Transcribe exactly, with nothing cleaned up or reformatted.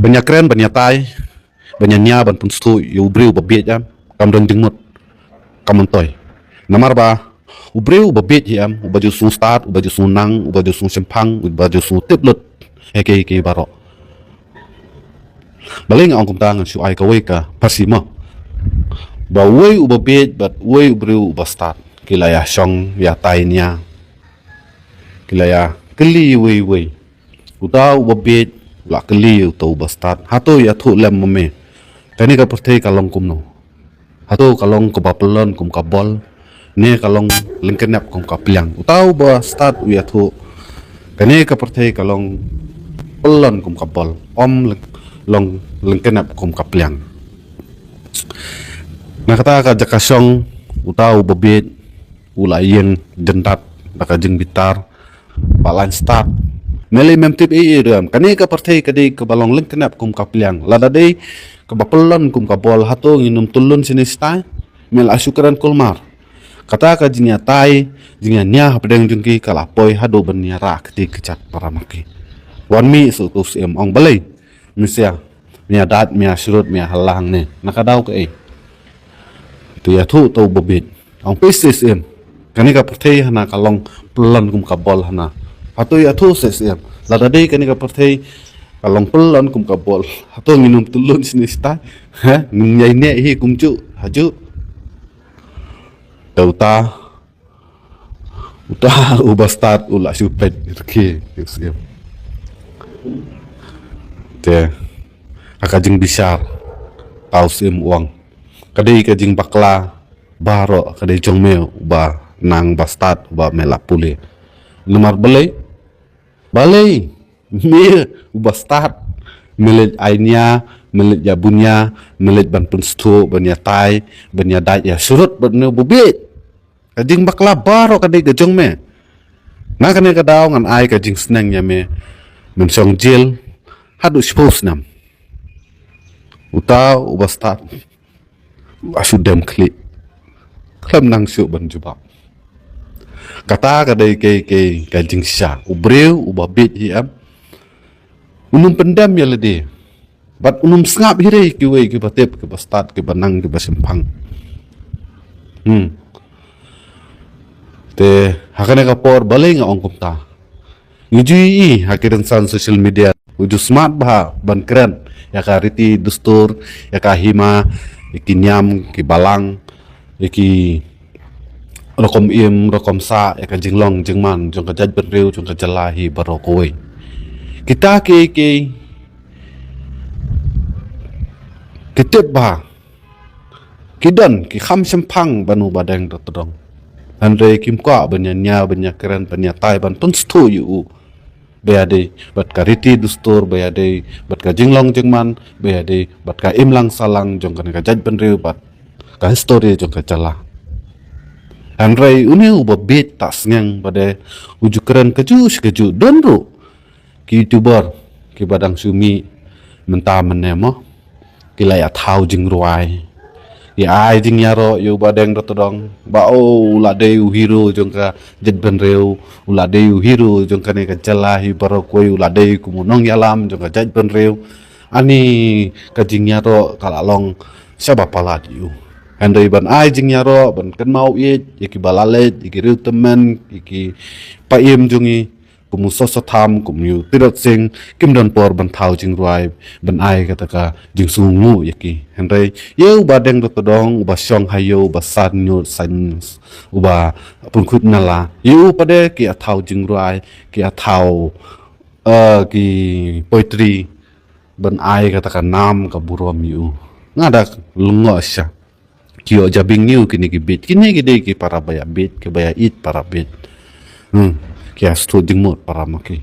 Ban ïakren, ban ïatai, ban ïania, ban pynstad ïa u briew ba bieit, em, kam don jingmut, kam myntoi. Namar ba u briew ba bieit hi, em, uba ju sngewstad, uba ju sngewnang, uba ju sngewshemphang, uba ju sngewtip lut. Hei, hei, hei baroh. Balei nga ong kumta, ngan shu ai kawei ka pharshi mo. Ba uwei uba bieit bad uwei u briew uba stad, ki la ïa shong ïa tai nia. Ki la ïa kylli uwei uwei. Uta uba bieit u la kylli uta uba stad, hato ïathuh lem ma me, kane ka pyrthei ka long kumno? Hato ka long kaba pyllun kum ka bol, ne ka long lyngknep kum ka pliang? Uta uba stad u ïathuh, kane ka pyrthei ka long pyllun kum ka bol, ym lyng-, long lyngknep kum ka pliang. Na kata ka jaka shong, uta uba bieit u la ïeng jyndat da ka jingbitar, ba la stad. Me lei mem tip ei ei ruh, em. Kane ka pyrthei ka dei kaba long lyngknep kum ka pliang. Lada dei kaba pyllun kum ka bol, hato ngin ym tyllun shane shatai? Me la shu kren kulmar. Kata ka jingïatai, jingïania hapdeng jong ki ka la poi haduh ban ïa rah kti kjat para ma ki. Wan mih sha utu u syiem, ong balei? Mih sha, mih ïa dait, mih ïa shrut, mih ïa hala hangne. Na ka daw kaei? To ïathuh uta uba bieit. Ong phi sha syiem, kane ka pyrthei hana ka long pyllun kum ka bol hana. Hato ïathuh sha syiem, lada dei kane ka pyrthei ka long pyllun kum ka bol, hato ngin ym tyllun shane shatai? Ha? Ngin ïai neh hi kumjuh, hajuh. Te uta, uta uba stad u la shu peit rkhie ïa u syiem. Te ha ka jingbishar, uta u syiem u ong, ka dei ka jingbakla baroh, ka dei jong me uba nang, ba stad, uba me la pule. Namar balei? Balei me uba stad me leit ai nia, me leit ïa bunia, me leit ban pynstad, ban ïatai, ban ïa dait ïa shrut bad une uba bieit? Ka jingbakla baroh ka dei ka jong me. Na kane ka daw ngan ai ka jingsneng ïa me, men shong jel haduh shiphew snem. Uta uba stad u la shu dem khlieh, khlem nang shuh ban jubab. Kata ka dei ka, ka, ka jingshisha. U briew uba bieit hi, em, un ym pyndem ïa lade. Bad un ym sngap hi re ïa kiwei kiba tip, kiba stad, kiba nang, kiba shemphang. Hmm. Te ha kane ka por balei nga ong kumta? Ngi ju ïohi ha ki rynsan social media, u ju smat bha ban kren ïa ka riti dustur, ïa ka hima, ïa ki niam, ki balang, ïa ki rukom im, rukom sah, ïa ka jinglong jingman jong ka jaitbynriew, jong ka jylla hi baroh kawei. Kita ki, ki, ki tip bha, ki don, ki kham shemphang ban u Badeng Dr. Tdong. Hynrei kim kwah ban ïa nia, ban ïa kren, ban ïa tai, ban pynstad ïa u. Ba ïadei bad ka riti dustur, ba ïadei bad ka jinglong jingman, ba ïadei bad ka imlang sahlang jong kane ka jaitbynriew bad ka histori jong ka jylla. Hynrei une uba bieit ta sngewbha de u ju kren kajuh shi kajuh. Don ruh ki YouTuber kiba dang shu mih mynta mynne mo, ki la ïa thaw jingrwai, ki ai jingïaroh ïa u Badeng Dr. Tdong ba, oh, u la dei u hero jong ka jaitbynriew, u la dei u hero jong kane ka jylla hi baroh kawei, u la dei kum u nongïalam jong ka jaitbynriew. Ani ka jingïaroh ka la long shaba palat ïa u. Hynrei ban ai jingïaroh, ban kynmaw ïeit ïa kiba la leit, ïa ki riewtymmen, ïa ki paiem jong ngi, kum u Soso Tham, kum u Tirot Sing, kim don por ban thaw jingrwai, ban ai kata ka jingsngewnguh ïa ki. Hynrei ïa u Badeng Dr. Tdong, uba shong ha ïew, uba san ñiut san, uba pynkhuid nala, ïa u pat de ki ïa thaw jingrwai, ki ïa thaw, eh, ki poetry, ban ai kata ka nam ka burom ïa u. Nga da lyngngoh shisha. Ki ïoh jabieng ïa u kine ki bieit. Kine ki dei ki para ba ïa bieit, ki ba ïa ïeit para bieit. Hmm. Ki ïa sngewthuh jingmut para ma ki.